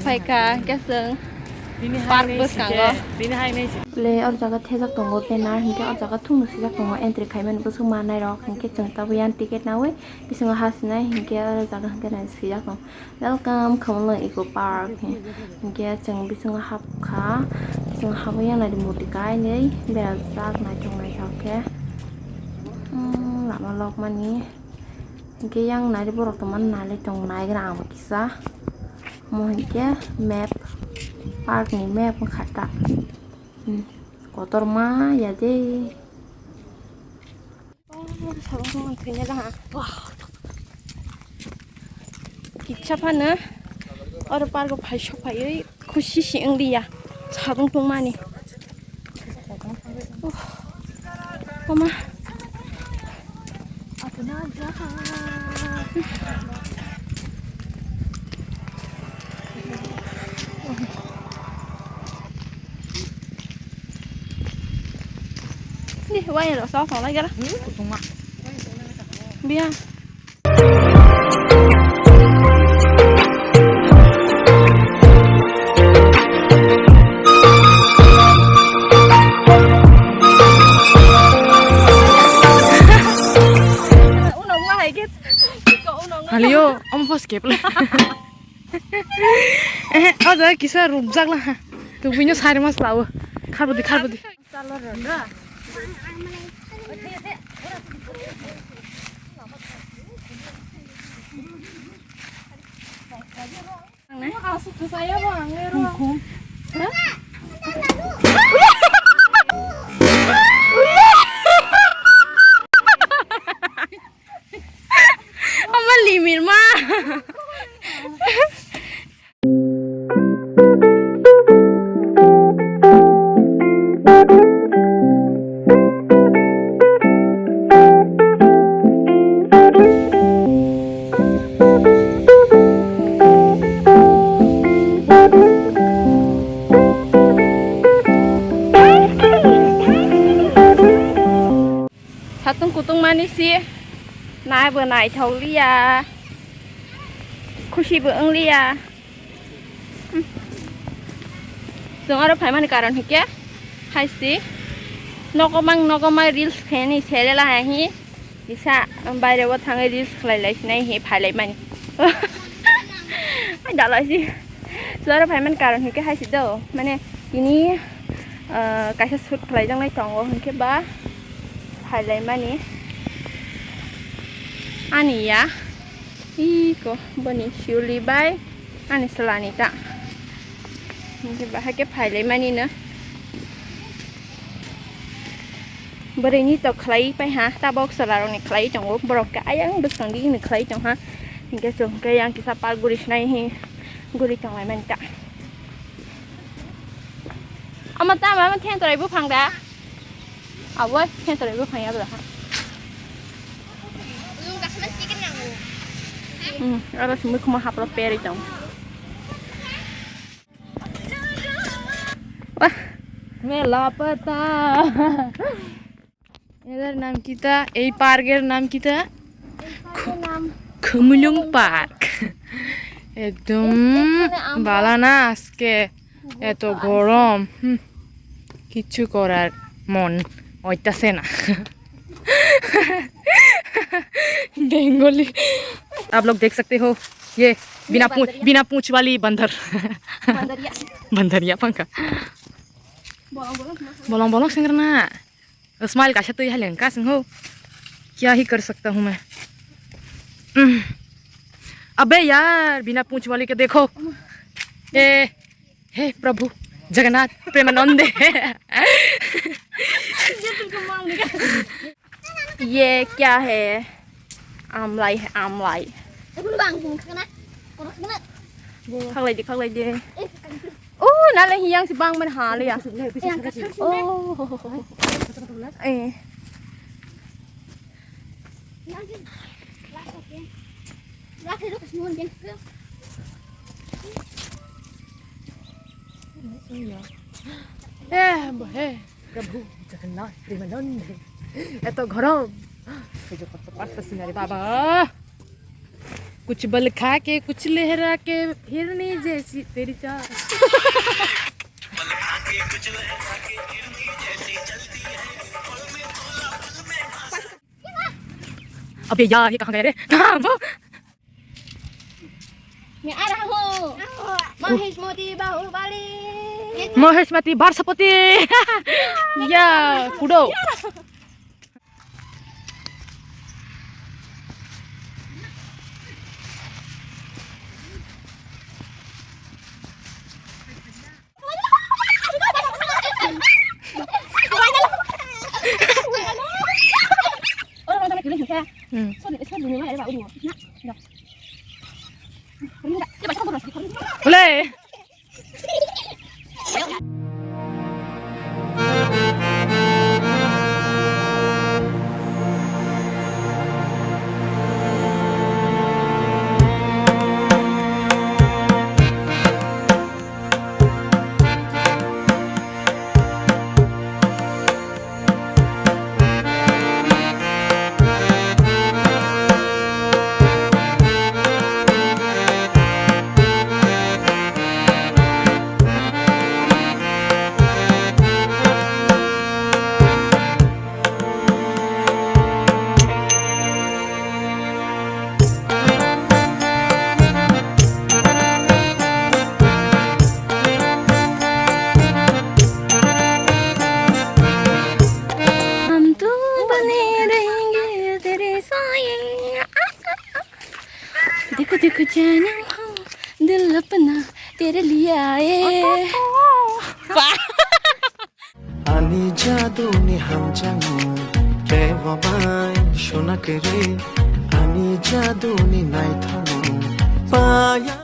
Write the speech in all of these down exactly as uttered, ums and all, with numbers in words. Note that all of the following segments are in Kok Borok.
Phaikha hwnkhe chwng park bwskango. Le o jaga thejak tongo banner, hwnkhe o jaga thungno swijak tongo entry khaimani bwswk mannairok, hwnkhe chwng tabuk yang ticket naui bisingo hasinai, hwnkhe o jaga hwnkhe nai swijak tongo. Welcome Khumulwng Eco Park, hwnkhe chwng bisingo hapkha, bisingo habwi yang naidi murti kainwi berajak naithok naithok khe, hmm, lama lokmani. Hwnkhe yang naidi borok tongmani nai tong naigra ang bo kisa. Omo hwnkhe map, park ni map wngkha ta. Hmm, kotorma ya de. Oh, sabuk man thwina lang. Wah. Kitsa phano oro park o phai sok phaiwi khusi se wng liya. Sabung tongmani. Oh. Oma. Ni wai lo sok thong lai gara. Bia. Halio, omo post kep le. Eh, ada kisa rubjak lah. Tu punya sari mas tahu. Kharbodi, kharbodi. Ama limit ma. Satung kutung mani si nai bo naithok liya, khusi bo wng liya. Hmm. Chwng oro phaimani karon hinkhe hai si nogo mang nogo mai reels khainani sele la hai hi. Kisa baire o thangwi reels khlai lai sinai hi phai lai mani. Ai da lai si. Chwng oro phaimani karon hinkhe hai si do. Mane tini, ah, kaisa shoot khlai jaknai tongo hinkhe ba phai lai mani. Ani ya. Iko boni siuli bai ani swlani ta. Hinkhe bahai khe phai lai mani no. Bwrwini to khlai pai ha, tabok chwla rokni khlai tongo, borok khe ayang bwskango ni khlai tong ha. Hinkhe chwng khe yang kisa park guri sinai hi guri tong lai mani ta. Omo tamo omo thentwrwi buphang da? Abo thentwrwi buphang ya bwla ha. Hmm, aro simi khuma hapro peri tong. Wah. Mela pata. এটার নাম কিতা? এই পার্কের নাম কিতা? খু-, খুমুলুং পার্ক। একদম বালা না আজকে, এত গরম। হুম, কিচ্ছু করার মন হইতাছে না। बेंगोली। आप लोग देख सकते हो, ये बिना पूंछ, बिना पूंछ वाली बंदर। बंदरिया। बंदरिया पंखा। Bolong bolong sing rwna. Smile kaisa twi hai lengka sing ho. क्या ही कर सकता हूँ मैं। उम। अबे यार, बिना पूंछ वाली के देखो। ए, हे प्रभु जगन्नाथ प्रेमानंद। ये क्या है? Amlai hai, amlai. Khaklai di, khaklai di. Oh, nale hiyang si bang man ha le ya. Oh. Eh. Eh, bo he. প্রভু জগন্নাথ প্রেমানন্দে। এত গরম। সহ্য করতে পারতেছি না রে বাবা। कुछ बल खा के कुछ लहरा के हिरनी जैसी तेरी चाल। अबे यार, ये कहाँ गया रे? कहाँ वो? मैं आ रहा हूँ। महेश मोदी बाहुबली। महेश मोदी बृहस्पति। या, कुडो। Hmm. Boleh. हम तो बने रहेंगे तेरे साए। देखो देखो जानम हम दिल अपना तेरे लिए आए। Ani jaduni hamjango kebo bai sona kwrwi, ani jaduni naithono paya.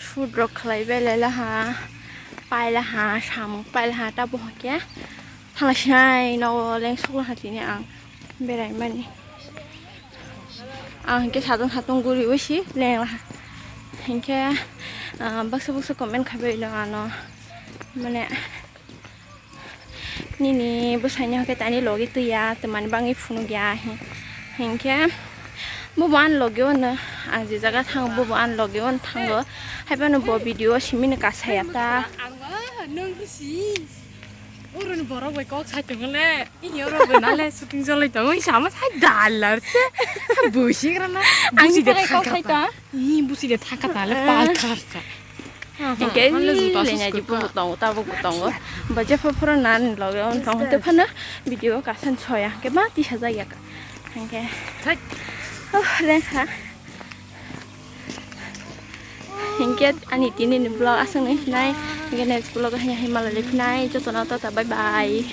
Shoot rok khlai bai lai laha, pai laha, samung pai laha, tabo hwnkhe thangla sinai nogo lengsuk laha tini ang berai mani. Ang hwnkhe satung satung guriwi si leng laha. Hinkhe, ah, baksa baksa comment khai bai no ano, mane, nini bwsaino hwnkhe tani logi twiya, twmani bagwi phunukya, hi-, hinkhe bobo ani logi ono, ang je jaga thango, bobo ani logi ono thango, haiphano bo video o simino kasaya ta. Ang ma, nwng si, oroni borok bai kok sai tongo le, ini oro bai nale shooting cholai tongo, sama sai dalar se, busi rana, busi de thangkha ta, ih, busi de thangkha ta le, pal khar sa. Hinkhe lenya ji bo tongo, tabuk bo tongo. Ba jepha phuru nan loge on tongo. Te phano video kasan soya. Hinkhe ma tisa jaya. Hinkhe. Oh, lengkha. Hinkhe ani tini ni vlog aswk nai hinai. Hinkhe next vlog o hanya himala lephinai. Jotono tata bye bye.